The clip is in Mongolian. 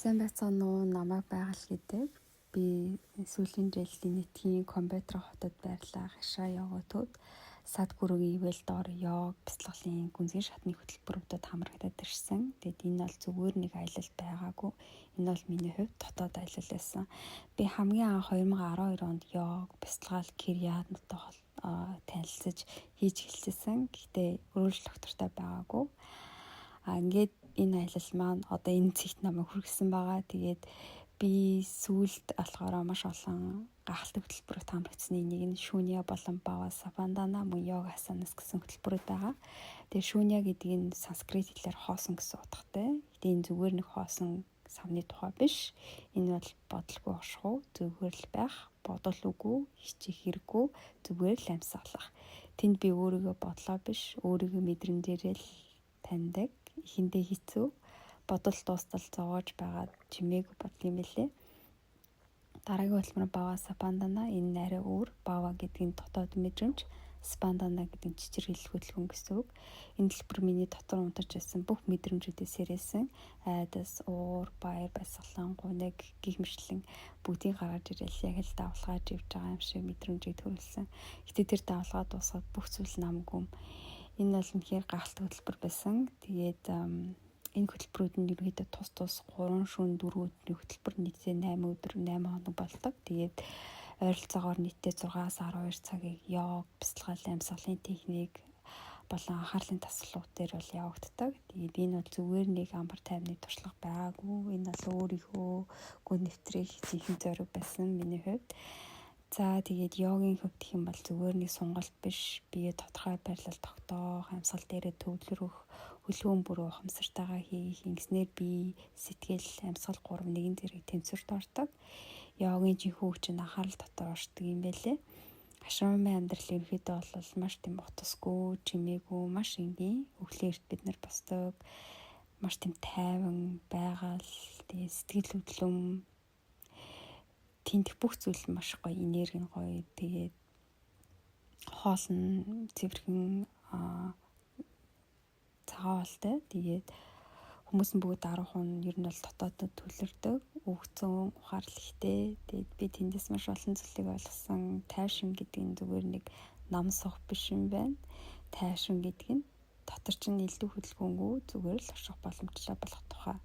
Сайн байцгаана уу? Намайг Байгаль гэдэг. Би сүүлийн жилийн нийтгийн компьютер хотод байрлах Хашаа йога төвд Садгүрүгийн ивэл дор йог бяцлаглалын гүнзгий шатны хөтөлбөрүүдэд хамрагдаад ирсэн. Тэгээд энэ бол зүгээр нэг аялал байгаагүй. Энэ бол миний хувьд дотоод аялал байсан. Би хамгийн анх 2012 онд йог, бяцлагал, кирьянтай танилцаж хийж эхэлсэн. Гэхдээ өрөөлж доктортой байгаагүй. А ингээд энэ аялал маань одоо энэ цэгт намайг хүргэсэн байгаа. Тэгээд би сүүлд болохоор маш олон гайхалтай хөтөлбөрөд хамрагдсны нэг нь Шүния болон Бава Сапандана мөн Йога Асанас гэсэн хөтөлбөрүүд байгаа. Тэгээ Шүния гэдэг нь санскрит хэлээр хоосон гэсэн утгатай. Гэтэ энэ зүгээр нэг хоосон савны тухай биш. Энэ бол бодолгүй оршихуй, зүгээр л байх, бодол үгүй, хичих хэрэггүй, зүгээр л амьсгалах. Тэнд би өөрийгөө бодлоо биш, өөрийгөө мэдрэмжээрээ л таньдаг. Эхэндээ хэцүү, бодол дуустал зовоож байгаа чимээгүй бодол юм билээ. Дараагийн хөтөлбөр Бава Сапандана, энэ нь арай өөр. Бава гэдэг нь дотоод мэдрэмж, Спандана гэдэг нь чичирхийлэл хөдөлгөөн гэсэн үг. Энэ төлбөр миний дотор унтарч байсан бүх мэдрэмжүүдээ сэрээсэн. Айдас, уур, баяр, баясгалан, гуниг гих мэтлэн бүгдийг гаргаж ирэл яг л давлгааж явж байгаа юм шиг мэдрэмжийг төрүүлсэн. Гэтэ тэр давлгаа дуусгаад бүх зүйл намгүй. Энэ бол үнэхээр гайхалтай хөтөлбөр байсан. Тэгээд энэ хөтөлбөрүүд нь ерөнхийдөө тус тус 3 шөнө 4 өдрийн хөтөлбөр, нийтдээ 8 өдөр 8 хоног болдог. Тэгээд ойролцоогоор нийтдээ 6-аас 12 цагийг йог, бясалгал, амьсгалын техник болон анхаарлын тасгалууд дээр бол явагддаг. Тэгээд энэ бол зүгээр нэг амар тайвны туршлага байгаагүй. Энэ бол өөрийнхөө гүн нэвтрэх жинхэнэ зориг байсан миний хувьд. За, тэгээд йогийн хувьд гэх юм бол зүгээр нэг сонголт биш. Бие тодорхой байрлал тогтоох, амьсгал дээрээ төвлөрөх, хөлгөөн бүрөө ухамсартайгаа хийх, ингэснээр бие, сэтгэл, амьсгал гурав нэгэн зэрэг тэнцвэрт ордог. Йогийн жинхэнэ хүч нь анхаарал дотор оршдог юм байлээ. Ашрамын амьдрал ерөнхийдөө бол маш тийм утасгүй, чимээгүй, маш энгийн. Өглөө эрт бид нар босдог. Маш тийм тайван байгаль, тэгээд сэтгэл хөдлөм тэнтэх бүх зүйл маш гоё, энерги нь гоё. Тэгээд хоол нь цэвэрхэн, цагаан хоолтой. Тэгээд хүмүүс нь бүгд 10% ер нь бол дотоодод төлөрдөг. Өгцөн ухаарлал ихтэй. Тэгээд би тэндээс маш олон зүйлийг ойлгосон. Тайвшин гэдэг нь зүгээр нэг нам суух биш юм байна. Тайвшин гэдэг нь дотор чинь элдв хөдөлгөөнгүй зүгээр л орших боломжтой болох тухай.